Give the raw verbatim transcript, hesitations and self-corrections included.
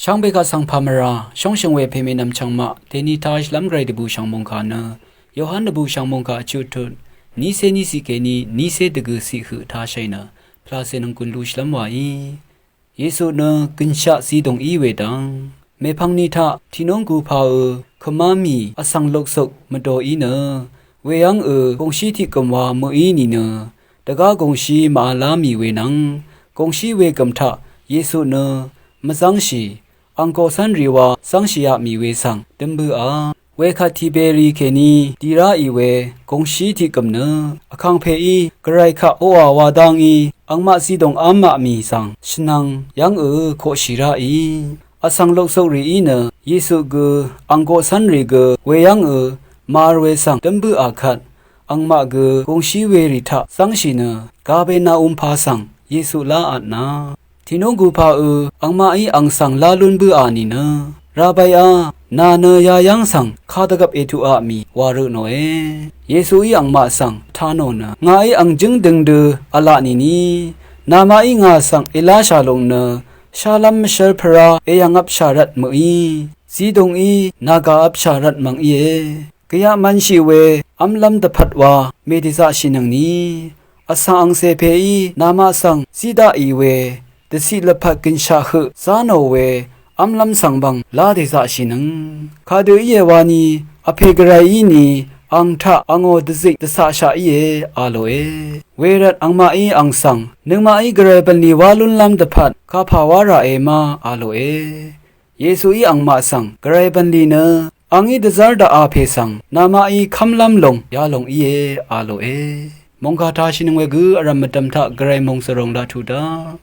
Shvngbe kaq svng pà mvrà shóngshø̀ng we pèmè nv̀mchv̀ng maq dèni tāshìlv́m gvray dvbùshv̀ng mòngkà nø Yohan dvbùshv̀ng mòngkà chuqtut nícé níciq kèní nícé dvgø̀ciq høq tāshàì nø pvlacè nvng gùn lushìlv́m wàí. Yesu nø gønshaq zidòng í we dang mèpvng ni taq tìnóng gupāø kømá mì vsvng loksuk mvdò í nø weyv́ngø gòngshí tiqgø̀m wa mø̀í nìnø dvgá gòngshí màvlá mì we nvng gòngshí wegø̀m taq Yesu nø mvzv́ngshì ang koqcv́nrì wa zv́ngshìaq mì we svng døm bǿà. Wekvt Tiberi kèní dì ráì we gòngshí tiqgø̀m nø vkàngpèí gvray kaq oqà wa dá ngí angmaq zidòng v́mmaq mì svng shvnvng yv́ngø koqshì ráì. Vsvng loksokrìí nø Yesu gø ang koqcv́nrì gø weyv́ngø màvl we svng dǿm bǿà kvt angmaq gø gòngshí werì taq zv́ngshì nø Kapernaum pà svng Yesu láatna tìnóng gupāø angmaqí ang svng lá lún bǿà nìnø, Rabai a, nà nø yayv́ng svng kadvgvp ètuqà mì wa rø nòe. Yesuí angmaq svng vtá nò nø ngàí ang jǿng døng dø v̄la nìni namaqí ngà svng èláshà lùng nø shálv́m mvshv́l pvrá èyv̀ngvpshà rvt mø̀í, zidòngí nàgàvpshà rvt mv̀ng íe. Gvyaq mv̄nshì we v́mlv́m dvpvt wa mèdèzaqshìnøngni vsvng angcè pèí namaq svng zí daqì we dvciq lvpat gønshaq høq zá nò we v́mlv́m svng bv̀ng lá dèzaqshìnøng. Kadø íe wani Vpè gvray íni ang taq angò dvzik dvcaqshaq íe a lòe. Wervt angmaqí ang svng nøngmaqí gvray bv̀nlì wá lúnlv́m dvpvt kapà wá ràe ma a lòe. Yesuí angmaq svng gvray bv̀nlì nø angí dvzv́r daqà pè svng namaqí kv́mlv́m lùng yalòng íe a lòe. Mòngkà tāshìnøng we gø vrv̀m mvdv̀m taq gvray mòngsvròng laq tuq daq.